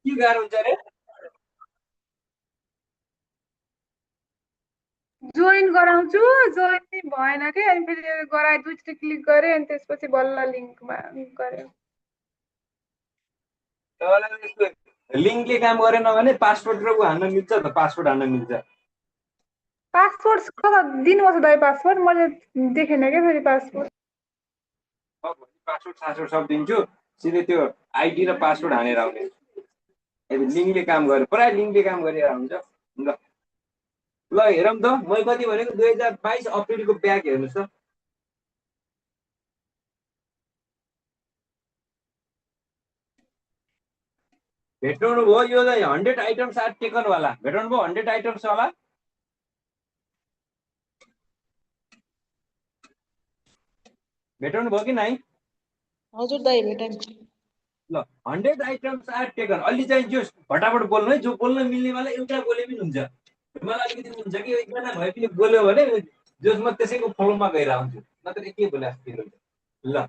के गाह्रो हुन्छ अरे? जोइन गराउँछु, जोइन नै भएन के, अनि फेरि गराए दुईचोटि क्लिक गरेँ अनि त्यसपछि बल्ल लिङ्कमा गऱ्यो। लिङ्कले काम गरेन भने पासवर्ड र हान्न मिल्छ त, पासवर्ड हान्न मिल्छ। पासवर्ड कता दिनुपर्छ दाइ? पासवर्ड मैले देखेन क्या फेरि पासवर्ड। पासवर्ड सासवर्ड सब दिन्छु, सिधै त्यो आइडी र पासवर्ड हानेर आउने। यदि लिङ्कले काम गरे, प्रायः लिङ्कले काम गरेर हुन्छ। ल ल हेरौँ त, मैले कति भनेको 2022 अप्रिलको ब्याग हेर्नुहोस् त। भेटाउनु भयो? यो त 100 आइटम्स आर टेकन वाला भेटाउनु भयो? 100 आइटम्स वाला भेटाउनु भयो कि नै? हजुर दाइ भेटाएँ। ल 100 आइटम्स आर टेकन। अलि चाहिँ जो फटाफट बोल्नु है, जो बोल्न मिल्नेवाला एउटा बोले पनि हुन्छ। मलाई अलिकति हुन्छ कि एकजना भए पनि बोल्यो भने जसमा त्यसैको फलोमा गएर आउँछु, नत्र के बोले जस्तो हुन्छ। ल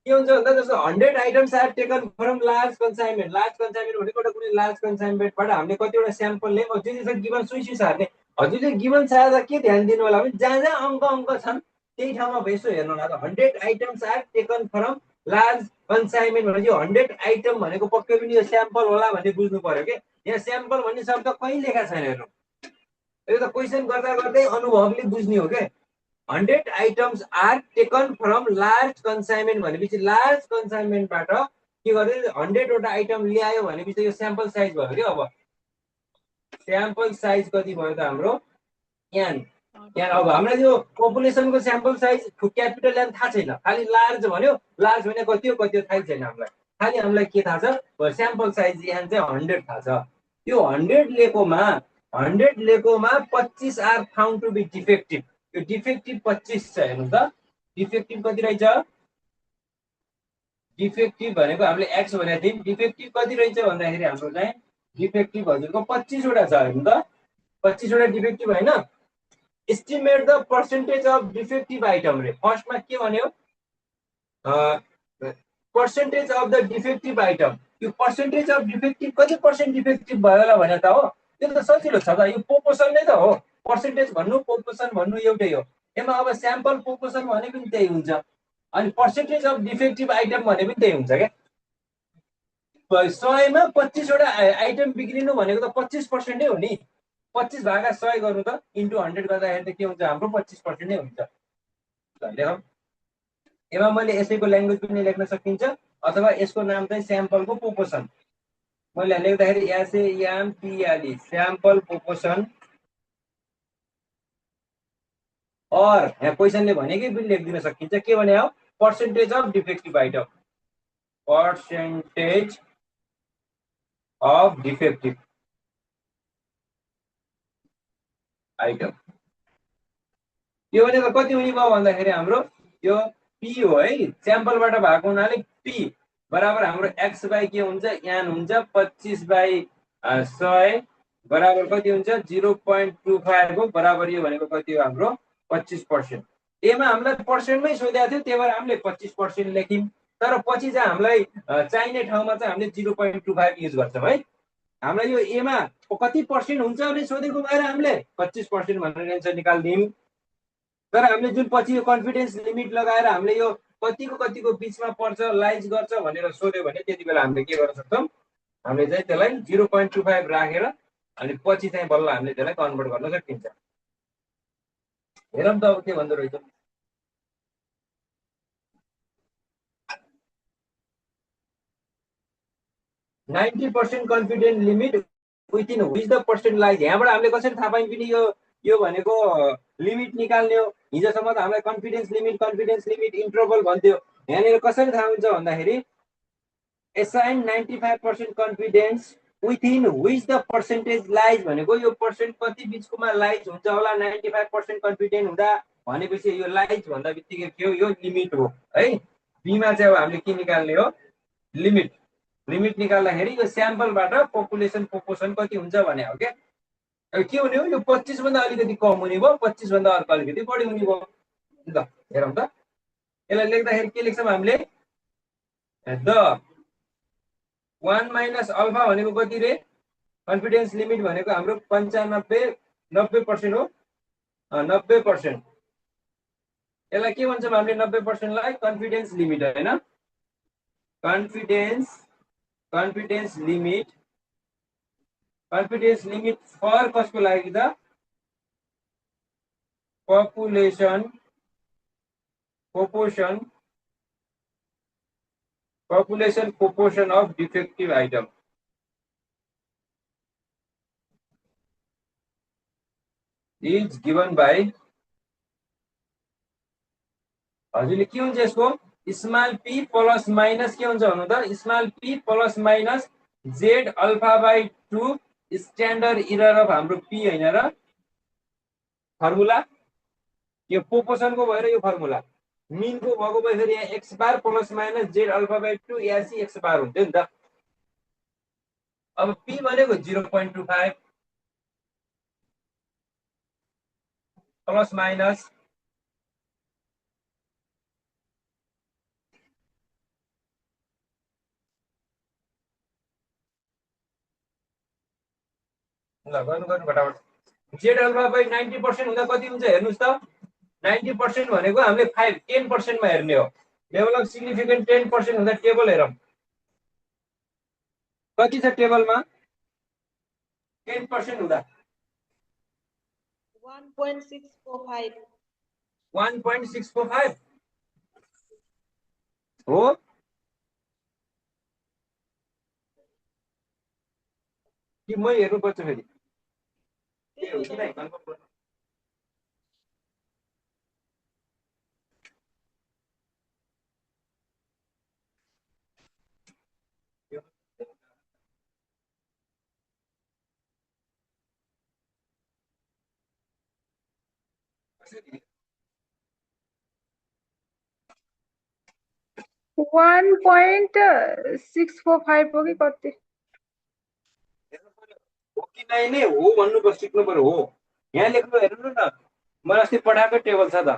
के हुन्छ भन्दा जस्तो 100 items are taken from large consignment. Large consignment भनेको एउटा कुनै लार्ज कन्साइनमेन्टबाट हामीले कतिवटा स्याम्पल लियौँ, जे जे छ गिभन सुइस हार्ने। हजुरले गिभन छाड्दा के ध्यान दिनु होला भने जहाँ जहाँ अङ्क छन् त्यही ठाउँमा यसो हेर्नु होला। 100 items are taken from large consignment भनेपछि 100 आइटम भनेको पक्कै पनि यो स्याम्पल होला भन्ने बुझ्नु पर्यो कि। यहाँ स्याम्पल भन्ने शब्द कहीँ लेखा छैन हेर्नु। यो त क्वेसन गर्दा गर्दै अनुभवले बुझ्ने हो क्या। 100 items are taken from large consignment भनेपछि लार्ज कन्साइनमेन्टबाट के गर्यो, 100 वटा आइटम ल्यायो भनेपछि यो स्याम्पल साइज भयो कि। अब स्याम्पल साइज कति भयो त हाम्रो? यहाँ अब हामीलाई यो पपुलेसनको स्याम्पल साइज क्यापिटल एन थाहा छैन, खालि लार्ज भन्यो। लार्ज भने कति हो थाहै छैन हामीलाई। खालि हामीलाई के थाहा छ, स्याम्पल साइज यहाँ चाहिँ 100 थाहा छ। त्यो 100 लेकोमा 25 are found to be defective. यो डिफेक्टिभ 25 छ। हेर्नु त डिफेक्टिभ कति रहेछ? डिफेक्टिभ भनेको हामीले एक्स भनेको थियौँ। डिफेक्टिभ कति रहेछ भन्दाखेरि हाम्रो चाहिँ डिफेक्टिभ हजुरको 25 वटा छ। हेर्नु त 25 वटा डिफेक्टिभ होइन। Estimate the percentage of defective item रे। फर्स्टमा के भन्यो? Percentage of the defective item. यो पर्सेन्टेज अफ डिफेक्टिभ कति पर्सेन्ट डिफेक्टिभ भयो होला भने त हो, त्यो त सजिलो छ त। यो पोपोर्सन नै त हो। पर्सेन्टेज भन्नु पोपोर्सन भन्नु एउटै हो। यसमा अब स्याम्पल पोपोर्सन भने पनि त्यही हुन्छ, अनि पर्सेन्टेज अफ डिफेक्टिभ आइटम भने पनि त्यही हुन्छ क्या। 100मा 25 वटा आइटम बिग्रिनु भनेको त 25% नै हो नि। 25 भागा 100 गर्नु त इन्टु 100 गर्दाखेरि त के हुन्छ हाम्रो? 25% नै हुन्छ। लेखौँ। यसमा मैले यसैको ल्याङ्ग्वेज पनि लेख्न सकिन्छ, अथवा यसको नाम चाहिँ स्याम्पलको पोपोर्सन। मैले लेख्दाखेरि एसएएमपीएलई स्याम्पल पोपोर्सन, और यहाँ क्वेसनले भनेकै पनि लेखिदिन सकिन्छ। के भने हो? Percentage of defective item. Percentage of defective item यो भनेको कति हुने भयो भन्दाखेरि हाम्रो यो पी हो है। स्याम्पलबाट भएको हुनाले पी बराबर हाम्रो एक्स बाई के हुन्छ? एन हुन्छ। 25/100 बराबर कति हुन्छ? 0.25 हो। बराबर यो भनेको कति हो हाम्रो? 25%। एमा हामीलाई पर्सेन्टमै सोधेको थियो, त्यही भएर हामीले 25% लेख्यौँ। तर पछि चाहिँ हामीलाई चाहिने ठाउँमा चाहिँ हामीले 0.25 युज गर्छौँ है। हामीलाई यो एमा कति पर्सेन्ट हुन्छ भने सोधेको भएर हामीले 25% भनेर एन्सर निकाल्दियौँ। तर हामीले जुन पछि यो कन्फिडेन्स लिमिट लगाएर हामीले यो कतिको बिचमा पर्छ, लाइज गर्छ भनेर सोध्यो भने त्यति बेला हामीले के गर्न सक्छौँ? हामीले चाहिँ त्यसलाई 0.25 राखेर अनि पछि चाहिँ बल्ल हामीले त्यसलाई कन्भर्ट गर्न सकिन्छ। हेरौँ त अब के भन्दो रहेछ। %90 confidence limit within which the percent lies. यहाँबाट हामीले कसरी थाहा पायौँ पनि यो भनेको लिमिट निकाल्ने हो। हिजोसम्म त हामीलाई कन्फिडेन्स लिमिट इन्टरभल भन्थ्यो। यहाँनिर कसरी थाहा हुन्छ भन्दाखेरि assign 95% confidence within which the percentage lies भनेको यो पर्सेन्ट कति बिचकोमा लाइज हुन्छ होला 95% कन्फिडेन्ट हुँदा भनेपछि यो लाइज भन्दा बित्तिकै के हो? यो लिमिट हो है। बीमा चाहिँ अब हामीले के निकाल्ने हो? लिमिट। लिमिट निकाल्दाखेरि यो स्याम्पलबाट पपुलेसन पोपोर्सन कति हुन्छ भने हो क्या। के हुने हो? यो 25 भन्दा अलिकति कम हुने भयो, 25 भन्दा अर्को अलिकति बढी हुने भयो। ल हेरौँ त। यसलाई लेख्दाखेरि के लेख्छौँ हामीले? द 1 माइनस अल्फा भनेको कति रे? कन्फिडेन्स लिमिट भनेको हाम्रो 95 90% हो। 90%। यसलाई के भन्छौँ हामीले 90% लाई? कन्फिडेन्स लिमिट हैन? कन्फिडेन्स लिमिट फर कसको लागि त? population proportion of defective item is given by हजुरले के हुन्छ यसको स्मल p प्लस माइनस के हुन्छ भन्नु त? Small p plus minus z alpha by 2 standard error of हाम्रो p हैन र? फर्मुला यो प्रोपोर्सन को भएर यो फर्मुला मीन को भएको भएखेरि यहाँ x bar plus minus z alpha by 2 यासी x बार हुन्थ्यो नि त। अब p भनेको 0.25 प्लस माइनस ल गर्नु फटाफट। z अल्फा बाई 90% हुँदा कति हुन्छ हेर्नुस् त? 90% भनेको हामीले 10% मा हेर्ने हो। लेभल अफ सिग्निफिकेन्ट 10% हुँदा टेबल हेरौँ कति छ टेबलमा? 10% हुँदा 1.645 1.645 हो। कि म हेर्नुपर्छ फेरि? के हो कि नै कन्फर्म गर्नु। वान 1.645 हो कि कति? हो कि नै हो भन्नु सिक्नु पर्यो। हो यहाँ लेख्नु हेर्नु न, मैले अस्ति पठाएको टेबल छ त।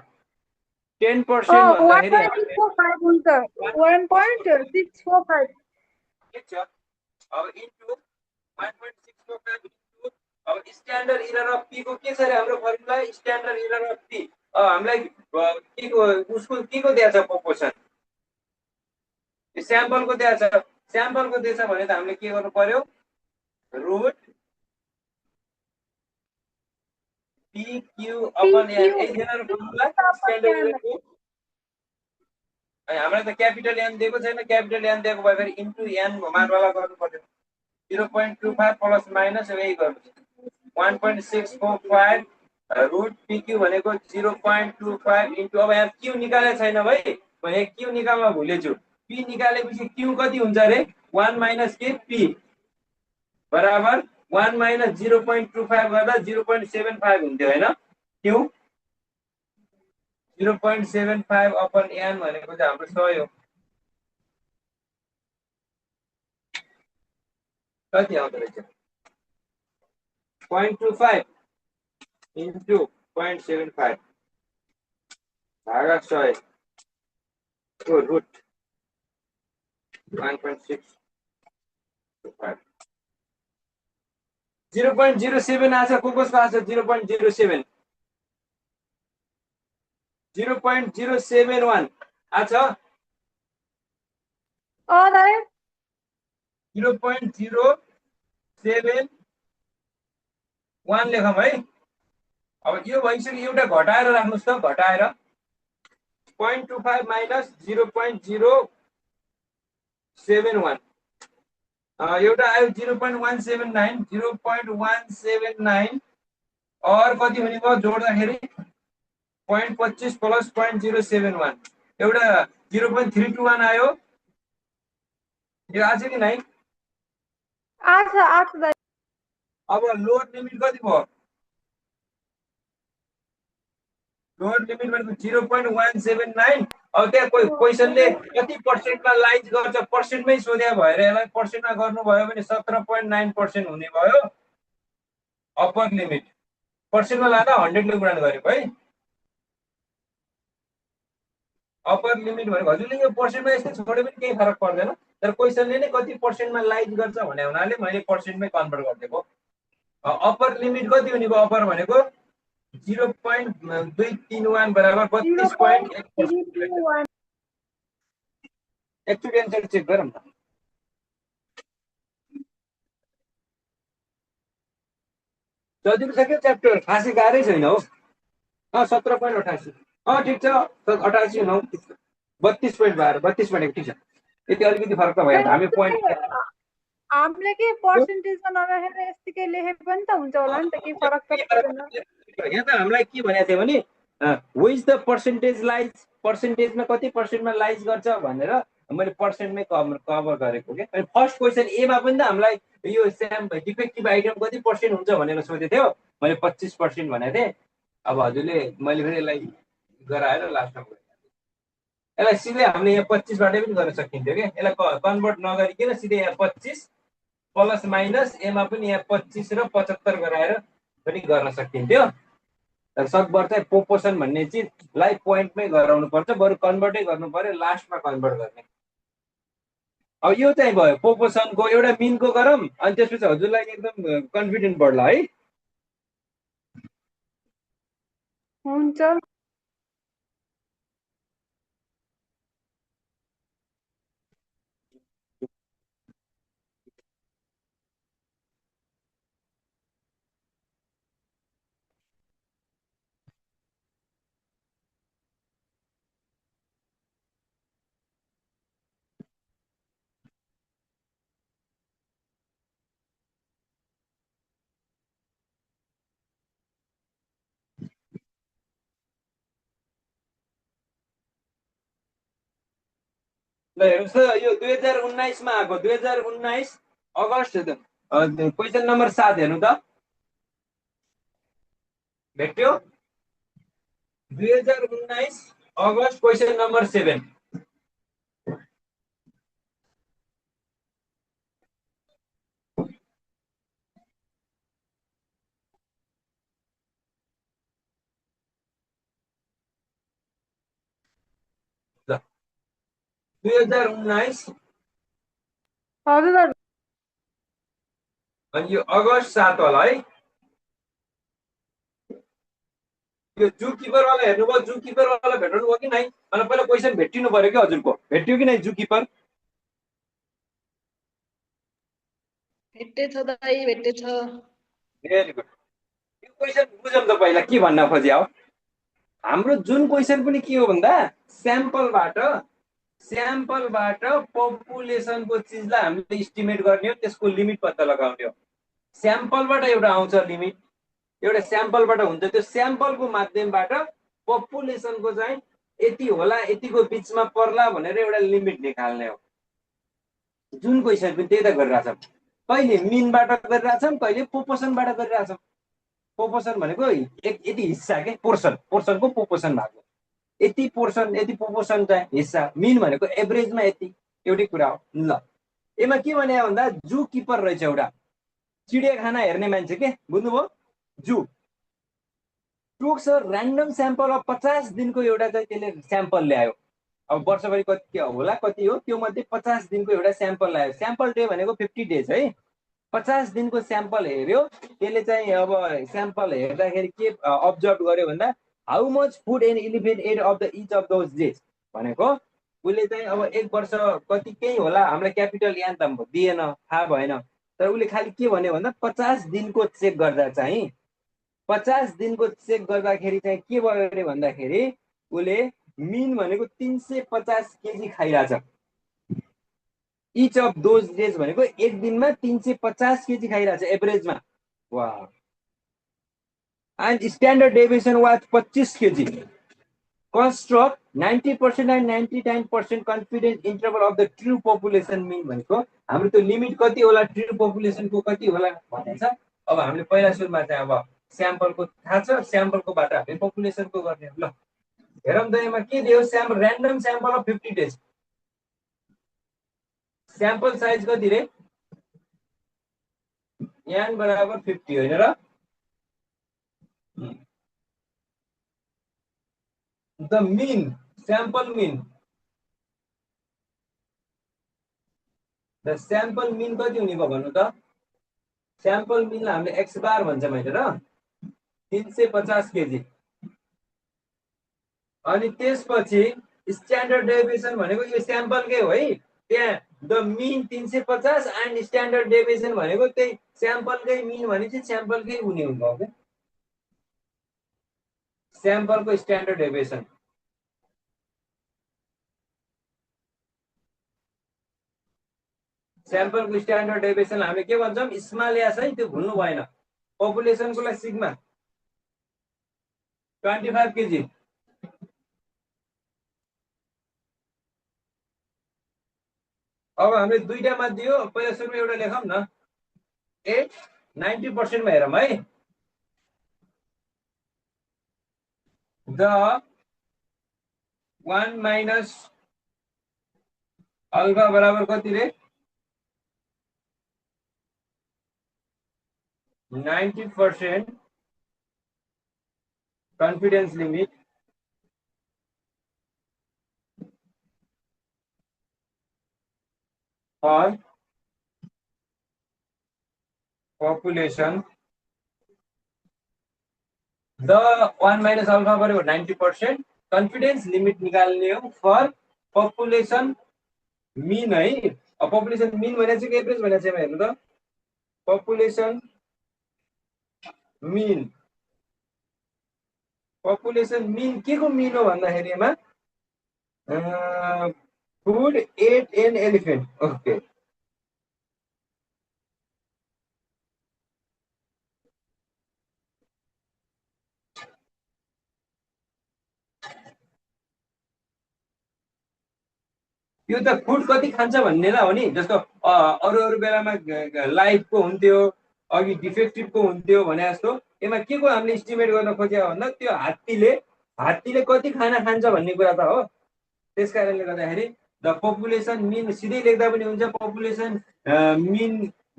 10% भन्दाखेरि 1.645 हुन्छ। 1.645 ठिक छ। अब इन्टु 1.645 इन्टु अब स्ट्यान्डर्ड इरर अफ p को के छ रे हाम्रो formula? Standard error of p हामीलाई के को उसको के को दिएको छ प्रोपोर्सन? स्याम्पल को दिएको छ। स्याम्पल को दिएछ भने त हामीले के गर्नु पर्यो? रुट pq अपन n एकजना फर्मुला स्ट्यान्डर्ड इरर को हामीलाई त क्यापिटल n दिएको छैन। क्यापिटल n दिएको भए फेरि इन्टु n मानवाला गर्नु पर्यो। 0.25 प्लस माइनस यही गर्नु 1.645 रुट pq भनेको 0.25 इन्टु अब यहाँ q निकालेको छैन भाइ, म यहाँ q निकाल्न भुलेछु। p निकालेपछि q कति हुन्छ रे? 1 माइनस के p बराबर 1 माइनस 0.25 गर्दा 0.75 हुन्थ्यो हैन? q 0.75 अपन n भनेको चाहिँ हाम्रो 100 हो। कति आउँदो रहेछ? 0.25 इन्टु 0.75 भागा 100 को रुट 1.625 0.07 आछ। को कसको आछ? 0.07 0.071 आछ। 0.071 लेखौँ है। अब यो भइसक्यो। एउटा घटाएर राख्नुस् त, घटाएर 0.25 माइनस 0.071 एउटा आयो 0.179 0.179 और कति हुने भयो जोड्दाखेरि 0.25 प्लस 0.071 एउटा 0.321 आयो। यो आछ कि नै? आछ दाइ। अब लोड लिमिट कति भयो? लोड लिमिट भनेको 0.179। अब त्यहाँ कोही क्वेशनले कति पर्सेन्टमा लाइज गर्छ पर्सेन्टमै सोध्या भएर यसलाई पर्सेन्टमा गर्नुभयो भने 17.9% हुने भयो अप्पर लिमिट। पर्सेन्टमा लाँदा 100 ले गुणन गरेको है। अप्पर लिमिट भनेको हजुरले यो पर्सेन्टमा यस्तै छोडे पनि केही फरक पर्दैन, तर क्वेसनले नै कति पर्सेन्टमा लाइज गर्छ भने हुनाले मैले पर्सेन्टमै कन्भर्ट गरिदिएको। अप्पर लिमिट कति हुने भयो? अप्पर भनेको 0.231 बराबर 32.1%। 0.321 एकचोटि एन्सर चेक गरौँ न। सजिलो च्याप्टर, खासै गाह्रै छैन हो। 17.88, ठिक छ, 88 9 32.12 32 भनेको ठिक छ। यति अलिकति फरक त भइहाल्छ। हामी पोइन्ट हामीले के पर्सेन्टेजमा नराखेर यतिकै लेखे पनि त हुन्छ होला नि त, केही फरक त पर्दैन। यहाँ त हामीलाई के भनेको थियो भने विच द पर्सेन्टेज लाइज, पर्सेन्टेजमा कति पर्सेन्टमा लाइज गर्छ भनेर मैले पर्सेन्टमै कभर गरेको के। अनि फर्स्ट क्वेसन एमा पनि त हामीलाई यो सेम डिफेक्टिभ आइटम कति पर्सेन्ट हुन्छ भनेर सोधेको थियो, मैले 25% भनेको थिएँ। अब हजुरले मैले फेरि यसलाई गराएर लास्टमा यसलाई सिधै हामीले यहाँ 25बाट पनि गर्न सकिन्थ्यो कि। यसलाई कन्भर्ट नगरिकन सिधै यहाँ 25 प्लस माइनस एमा पनि यहाँ 25 र 75 गराएर पनि गर्न सकिन्थ्यो। तर सकभर चाहिँ प्रोपोर्सन भन्ने चिजलाई पोइन्टमै गराउनु पर्छ, बरु कन्भर्टै गर्नु पर्यो, लास्टमा कन्भर्ट गर्ने। अब यो चाहिँ भयो प्रोपोर्सनको एउटा मिनको गरौँ, अनि त्यसपछि हजुरलाई एकदम कन्फिडेन्ट बढ्ला है। हुन्छ। ल हेर्नुहोस् त, यो 2019मा आएको, 2019 अगस्त क्वेसन नम्बर 7 हेर्नु त, भेट्यो? 2019 अगस्त क्वेसन नम्बर 7। ल 2019 हजुर अनि यो अगस्त 7 होला है। यो जू किपर वाला हेर्नुभयो? जू किपर वाला भेट्नु भयो कि नै? मलाई पहिला क्वेसन भेटिनु पर्यो कि हजुरको, भेट्यो कि नै जू किपर? भेट्टेछ दाइ, भेट्टेछ। Very good. यो क्वेसन बुझौँ त पहिला के भन्न खोज्या हो। हाम्रो जुन क्वेसन पनि के हो भन्दा स्याम्पलबाट पपुलेसनको चिजलाई हामीले इस्टिमेट गर्ने हो, त्यसको लिमिट पत्ता लगाउने हो। स्याम्पलबाट एउटा आउँछ लिमिट, एउटा स्याम्पलबाट हुन्छ, त्यो स्याम्पलको माध्यमबाट पपुलेसनको चाहिँ यति होला, यतिको बिचमा पर्ला भनेर एउटा लिमिट निकाल्ने हो। जुन क्वेसन पनि त्यही त गरिरहेछौँ, कहिले मिनबाट गरिरहेछौँ, कहिले प्रोपोर्सनबाट गरिरहेछौँ। प्रोपोर्सन भनेको यति हिस्सा के, पोर्सनको प्रोपोर्सन भएको, यति पोर्सन यति प्रोपोर्सन चाहिँ हिस्सा। मिन भनेको एभरेजमा यति, एउटै कुरा हो। ल यसमा के भने भन्दा जू किपर रहेछ एउटा, चिडियाखाना हेर्ने मान्छे के, बुझ्नुभयो? जू टुक छ ऱ्यान्डम स्याम्पल अफ 50 दिनको एउटा चाहिँ त्यसले स्याम्पल ल्यायो। अब वर्षभरि कति होला, कति हो त्यो मध्ये 50 दिनको एउटा स्याम्पल ल्यायो। स्याम्पल डे भनेको 50 डेज है। 50 दिनको स्याम्पल हेऱ्यो त्यसले चाहिँ। अब स्याम्पल हेर्दाखेरि के अब्जर्भ गर्यो भन्दा how much food and elephant ate of the each of those days भनेको उसले चाहिँ अब एक वर्ष कति केही होला, हामीलाई क्यापिटल याद त दिएन, थाहा भएन, तर उसले खालि के भन्यो भन्दा 50 दिनको चेक गर्दा चाहिँ 50 दिनको चेक गर्दाखेरि चाहिँ के भयो अरे भन्दाखेरि उसले मिन भनेको 350 केजी खाइरहेछ। इच अफ दोज डेज भनेको एक दिनमा 350 केजी खाइरहेछ एभरेजमा। वाह। And standard deviation was 25 KG. construct 90% and 99% confidence interval of the true population mean भनेको हाम्रो त्यो लिमिट कति होला, ट्रू पपुलेसनको कति होला भनेछ। अब हामीले पहिला सुरुमा चाहिँ अब स्याम्पलको थाहा छ, स्याम्पलकोबाट हामीले पपुलेसनको गर्ने हो। ल हेरौँ त यसमा के दियो, sample random sample of 50 days, sample size कति रे, n बराबर 50 होइन र? The mean sample mean sample mean कति हुने भयो भन्नु त स्याम्पल मिनलाई हामीले एक्स बार भन्छौँ होइन र 350 केजी अनि त्यसपछि स्ट्यान्डर्ड डेभिएसन भनेको यो स्याम्पलकै हो है त्यहाँ the mean 350 and standard deviation भनेको त्यही स्याम्पलकै मिन भने चाहिँ स्याम्पलकै हुने हुन्छ क्या स्याम्पलको स्ट्यान्डर्ड डेभिएसन स्याम्पलको स्ट्यान्डर्ड डेभिएसन हामी के भन्छौँ स्मल एस है त्यो भुल्नु भएन पपुलेसनको लागि सिग्मा 25 केजी अब हामीले दुईटामा दियो पहिला सुरु एउटा लेखौँ न 90% मा हेरौँ है द 1 माइनस अल्फा बराबर कति रे 90% confidence limit for population the 1 minus alpha बराबर 90% confidence limit निकाल्ने हो for population mean है population mean भने चाहिँ एभरेज भने चाहिँ हेर्नु त population mean के को mean हो भन्दाखेरिमा food ate an elephant okay यो त फुड कति खान्छ भन्नेलाई हो नि जस्तो अरु अरु बेलामा लाइफको हुन्थ्यो अघि डिफेक्टिभको हुन्थ्यो भने जस्तो यसमा के को हामीले एस्टिमेट गर्न खोजेको भन्दा त्यो हात्तीले कति खाना खान्छ भन्ने कुरा त हो त्यसकारणले गर्दाखेरि द पपुलेसन मिन सिधै लेख्दा पनि हुन्छ population mean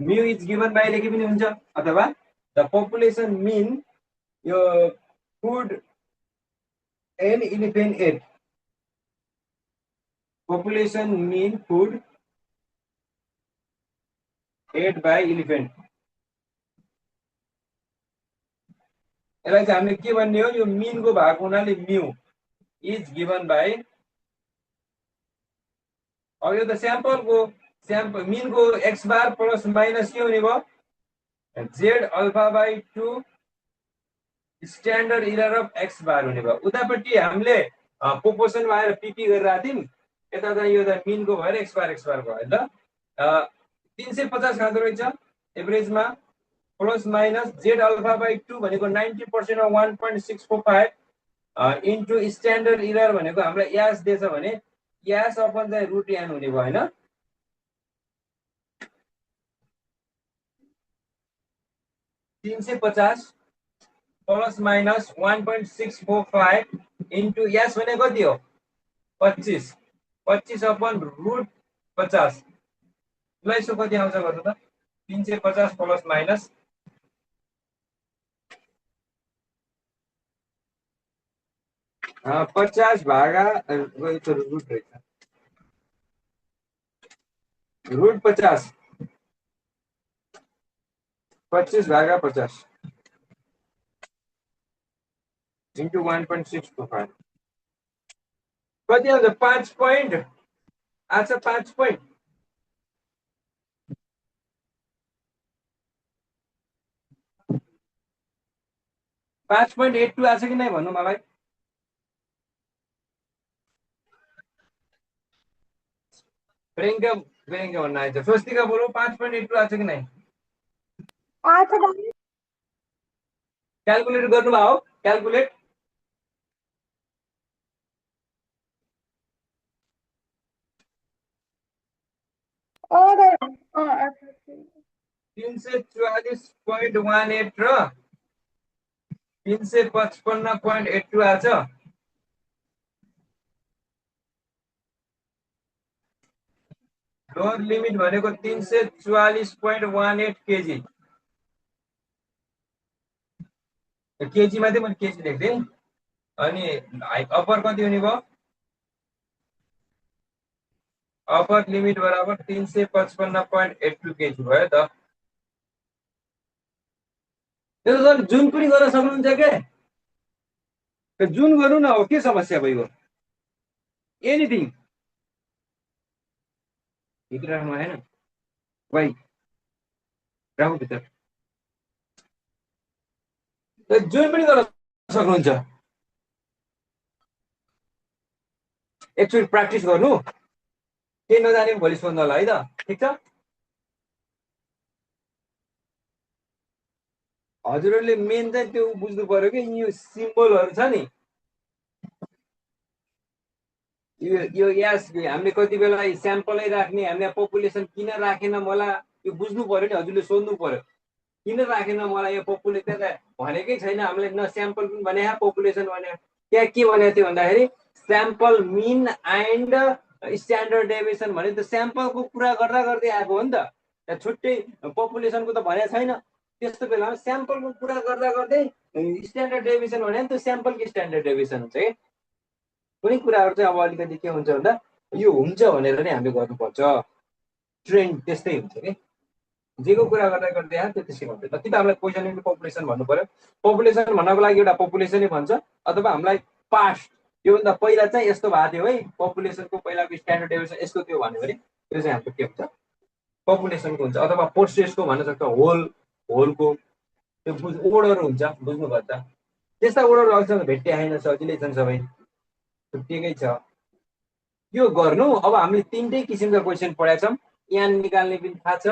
mu is given by लेखे पनि हुन्छ अथवा द पपुलेसन मिन यो food an elephant ate population mean food ate by elephant यसलाई चाहिँ हामीले के भन्ने हो यो mean को भाग हुनाले mu is given by अब यो त स्याम्पल mean को x बार प्लस माइनस के हुने भयो z alpha by 2 standard error of x bar हुने भयो उतापट्टि हामीले प्रोपोर्सन भएर पीपी गरिरहेको थियौं यता त यो त मिन को भएर एक्स बार भयो ल 350 खाँदो रहेछ एभरेजमा plus minus Z alpha by 2 भनेको 90% मा 1.645 इन्टु स्ट्यान्डर्ड एरर भनेको हामीलाई यास दिएछ भने यास अपन चाहिँ रुट यान हुने भयो हैन 350 प्लस माइनस 1.645 इन्टु यास भने कति हो 25 अपन रुट 50 ल यसो कति आउँछ गर्नु त 350 प्लस माइनस 50 भागा रुट रहेछ रुट 50 25 भागा 50 इन्टु 1.645 कति आउँछ 5 पोइन्ट अच्छा 5 पोइन्ट 5.82 आछ कि नै भन्नु मलाई प्रियंका भन्न आएछ स्वस्तिका बोलौ 5.82 आछ कि नै क्याल्कुलेट गर्नुभयो क्याल्कुलेट अच्छा 344.18 र 355.82 आछ लोअर लिमिट भनेको 344.18 केजी केजी मा चाहिँ मैले केजी लेख्दै अनि अप्पर कति हुने भयो अपर लिमिट बराबर 355.82 केजी भयो त। त्यो त जुन पनि गर्न सक्नुहुन्छ के जुन गर्नु न, हो के समस्या भइगयो? एनिथिङ भित्र राख्नु भएन भाइ, राख्नु भित्र। जुन पनि गर्न सक्नुहुन्छ, एकचोटि प्र्याक्टिस गर्नु, केही नजाने भोलि सोध्नु होला है त, ठिक छ? हजुरहरूले मेन चाहिँ त्यो बुझ्नु पर्यो कि यो सिम्बलहरू छ नि, यो यस हामीले कति बेला स्याम्पलै राख्ने, हामीले पपुलेसन किन राखेन मलाई यो बुझ्नु पर्यो नि, हजुरले सोध्नु पर्यो किन राखेन मलाई यो पपुलेसन भनेकै छैन हामीले, न स्याम्पल पनि भने पपुलेसन भने। त्यहाँ के भनेको थियो भन्दाखेरि sample mean and standard deviation भने त स्याम्पलको कुरा गर्दा गर्दै आएको हो नि त, त्यहाँ छुट्टै पपुलेसनको त भनेको छैन। त्यस्तो बेलामा स्याम्पलको कुरा गर्दा गर्दै स्ट्यान्डर्ड डेभिएसन भने नि त्यो स्याम्पलको स्ट्यान्डर्ड डेभिएसन हुन्छ कि कुनै कुराहरू चाहिँ अब अलिकति के हुन्छ भन्दा यो हुन्छ भनेर नै हामीले गर्नुपर्छ, ट्रेन्ड त्यस्तै हुन्छ कि जेको कुरा गर्दा गर्दै त्यो त्यसै हुन्छ। कि त हामीलाई पोजिसन इन्टु पपुलेसन भन्नु पर्यो, पपुलेसन भन्नको लागि एउटा पपुलेसनै भन्छ, अथवा हामीलाई पास्ट योभन्दा पहिला चाहिँ यस्तो भएको थियो है, पपुलेसनको पहिलाको स्ट्यान्डर्ड डेभिएसन यस्तो थियो भन्यो भने त्यो चाहिँ हाम्रो के हुन्छ पपुलेसनको हुन्छ, अथवा पोस्टेसको भन्न सक्छ, होलको त्यो ओडहरू हुन्छ, बुझ्नुपर्छ। त्यस्ता ओडहरू अहिलेसम्म भेट्टे आएन, सजिलै छन् सबै, ठिकै छ। यो गर्नु अब हामीले तीनटै किसिमका क्वेसन पढाएको छौँ, यहाँ निकाल्ने पनि थाहा छ,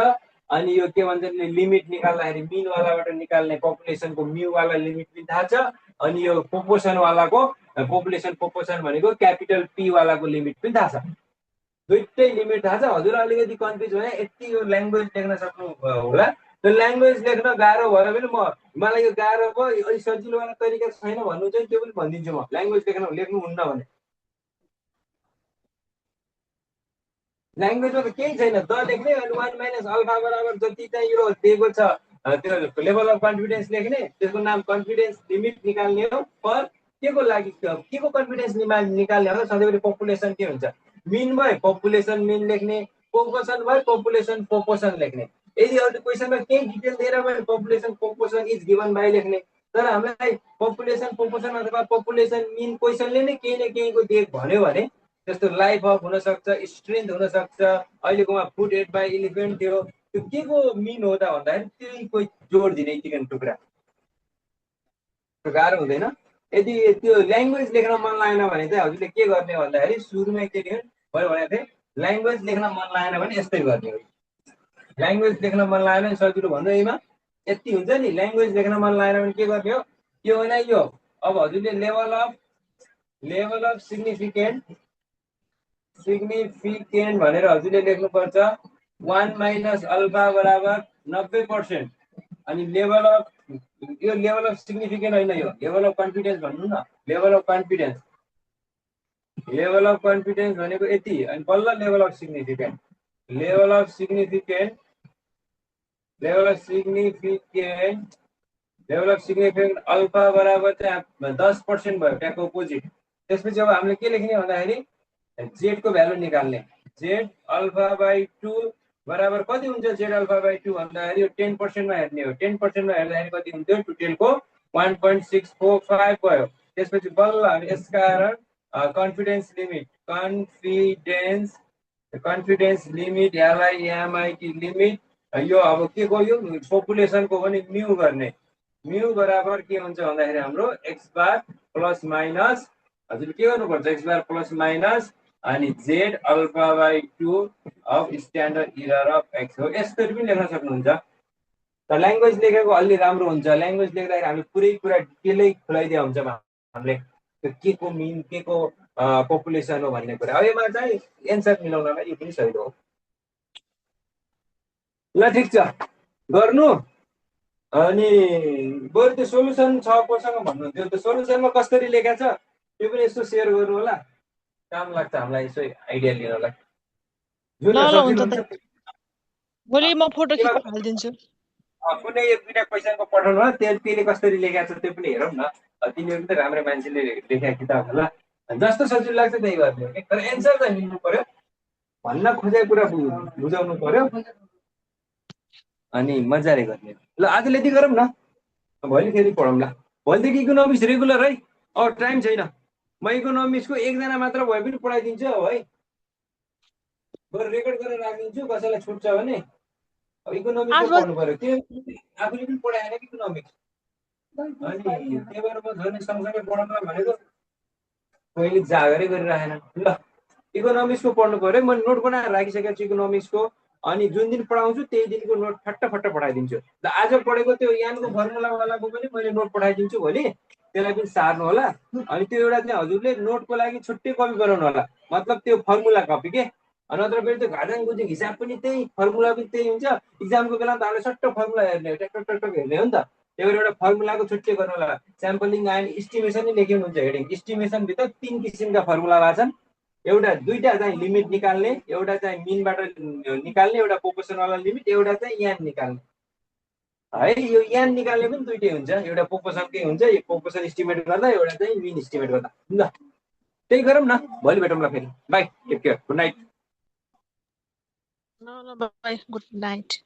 अनि यो के भन्छ लिमिट निकाल्दाखेरि मिन वालाबाट निकाल्ने पपुलेसनको म्यू वाला लिमिट पनि थाहा छ, अनि यो पोपोर्सन वालाको पपुलेसन पोपोर्सन भनेको क्यापिटल पी वालाको लिमिट पनि थाहा छ, दुईटै लिमिट थाहा छ। हजुर अलिकति कन्फ्युज भयो यति यो ल्याङ्ग्वेज लेख्न सक्नु होला, त्यो ल्याङ्ग्वेज लेख्न गाह्रो भयो भने मलाई यो गाह्रो भयो अलिक सजिलो वाला तरिका छैन भन्नु चाहिँ त्यो पनि भनिदिन्छु म, ल्याङ्ग्वेज लेख्नुहुन्न भने ल्याङ्ग्वेजमा त केही छैन, द लेख्ने अनि 1 माइनस अल्फा बराबर जति चाहिँ यो दिएको छ त्यो लेभल अफ कन्फिडेन्स लेख्ने, त्यसको नाम कन्फिडेन्स लिमिट निकाल्ने हो। पर के को लागि के को कन्फिडेन्स निकाल्ने हो, सधैँभरि पपुलेसन के हुन्छ मिन भयो पपुलेसन मिन लेख्ने, पोपोर्सन भयो पपुलेसन पोपोर्सन लेख्ने। यदि अरू क्वेसनमा केही डिटेल दिएर भयो पपुलेसन पोपोर्सन इज गिभन बाई लेख्ने, तर हामीलाई पपुलेसन पोपोर्सन अथवा पपुलेसन मिन क्वेसनले नै केही न केहीको दिएको भन्यो भने जस्तो लाइफ अफ हुनसक्छ, स्ट्रेन्थ हुनसक्छ, अहिलेकोमा फुड एट बाई इलिफेन्ट थियो, त्यो के को मिन हो त भन्दाखेरि त्यही कोही जोड दिने चिकन टुक्रा, गाह्रो हुँदैन। यदि त्यो ल्याङ्ग्वेज लेख्न मन लागेन भने चाहिँ हजुरले के गर्ने भन्दाखेरि सुरुमै के भने भनेको थिएँ ल्याङ्ग्वेज लेख्न मन लागेन भने यस्तै गर्ने हो, ल्याङ्ग्वेज लेख्न मन लागेन भने सजिलो भन्नु यहीमा यति हुन्छ नि, ल्याङ्ग्वेज लेख्न मन लागेन भने के गर्ने हो, के भने यो अब हजुरले लेभल अफ सिग्निफिकेन्ट भनेर हजुरले लेख्नुपर्छ 1 माइनस अल्फा बराबर 90%, अनि लेभल अफ यो लेभल अफ सिग्निफिकेन्ट होइन, यो लेभल अफ कन्फिडेन्स भन्नु न, लेभल अफ कन्फिडेन्स भनेको यति, अनि बल्ल लेभल अफ सिग्निफिकेन्ट अल्फा बराबर चाहिँ 10% भयो, ट्याक अपोजिट। त्यसपछि अब हामीले के लेख्ने भन्दाखेरि जेड को भ्यालु निकाल्ने, जेड अल्फा बाई 2 बराबर कति हुन्छ, जेड अल्फा बाई 2 भन्दाखेरि यो 10% मा हेर्ने हो, 10% मा हेर्दाखेरि कति हुन्थ्यो, टोटलको 1.645 भयो। त्यसपछि बल्ल हामी यसकारण कन्फिडेन्स लिमिट एलआइएमआईटी लिमिट यो अब के को यो पपुलेसनको पनि म्यू गर्ने, म्यू बराबर के हुन्छ भन्दाखेरि हाम्रो एक्स बार प्लस माइनस, हजुरले के गर्नुपर्छ एक्स बार प्लस माइनस अनि Z alpha by 2 of standard error of x हो, यसरी पनि लेख्न सक्नुहुन्छ। तर ल्याङ्ग्वेज लेखेको अलि राम्रो हुन्छ, ल्याङ्ग्वेज लेख्दाखेरि हामीले पुरै कुरा डिटेलै खुलाइदिया हुन्छ हामीले के को मिन के को पपुलेसन हो भन्ने कुरा। अब यसमा चाहिँ एन्सर मिलाउनलाई यो पनि सही हो। ल ठिक छ गर्नु, अनि बरु त्यो सोलुसन छ कोसँग भन्नुहुन्थ्यो, त्यो सोलुसनमा कसरी लेखेको छ त्यो पनि यसो सेयर गर्नु होला, काम लाग्छ हामीलाई यसो आइडिया लिनलाई। भोलि म फोटो खिचेर हालिदिन्छु। कुनै एक दुईटा क्वेसनको पठाउनु होला, त्यसले कसरी लेखेको छ त्यो पनि हेरौँ न, तिनीहरू पनि त राम्रो मान्छेले लेखेको किताब होला, जस्तो सजिलो लाग्छ त्यही गर्ने हो कि, तर एन्सर चाहिँ मिल्नु पर्यो। भन्न खोजेको कुरा बुझाउनु पर्यो अनि मजाले गर्ने। ल आजले यति गरौँ न, भोलि फेरि पढौँला। भोलिदेखि इकोनोमिक्स रेगुलर है। अब टाइम छैन, म इकोनोमिक्सको एकजना मात्र भए पनि पढाइदिन्छु अब है। बरु रेकर्ड गरेर राखिदिन्छु, कसैलाई छुट्छ भने। अब इकोनोमिक्स पढ्नु पर्यो, त्यो आफूले पनि पढाएन कि इकोनोमिक्स, अनि त्यही भएर म झन् सँगसँगै पढाउनु भनेको कहिले जागरै गरिरहेन। ल इकोनोमिक्सको पढ्नु पर्यो, मैले नोट बनाएर राखिसकेको छु इकोनोमिक्सको, अनि जुन दिन पढाउँछु त्यही दिनको नोट फट्ट पठाइदिन्छु। ल आज पढेको त्यो यानको फर्मुलावालाको पनि मैले नोट पठाइदिन्छु भोलि, त्यसलाई पनि सार्नु होला। अनि त्यो एउटा चाहिँ हजुरले नोटको लागि छुट्टै कपी बनाउनु होला, मतलब त्यो फर्मुला कपी के, नत्र फेरि त्यो घाजाङ गुजिङ हिसाब पनि त्यही, फर्मुला पनि त्यही हुन्छ। इक्जामको बेला त हामीले सट्ट फर्मुला हेर्ने, टक हेर्ने हो नि त। त्यही भएर एउटा फर्मुलाको छुट्टै गर्नु होला। स्याम्पलिङ एन्ड इस्टिमेसन नै लेख्नु हुन्छ हेडिङ। इस्टिमेसनभित्र 3 किसिमका फर्मुला छन्, दुईटा चाहिँ लिमिट निकाल्ने, एउटा चाहिँ मिनबाट निकाल्ने, एउटा प्रोपोर्सनवाला लिमिट, एउटा चाहिँ यान निकाल्ने है। यो यान निकाल्ने पनि दुइटै हुन्छ, एउटा प्रोपोर्सनकै हुन्छ, यो प्रोपोर्सन इस्टिमेट गर्दा, एउटा चाहिँ मिन इस्टिमेट गर्दा। ल त्यही गरौँ न, भोलि भेटौँला फेरि। Bye, take care, good night. ल ल बाई, गुड नाइट।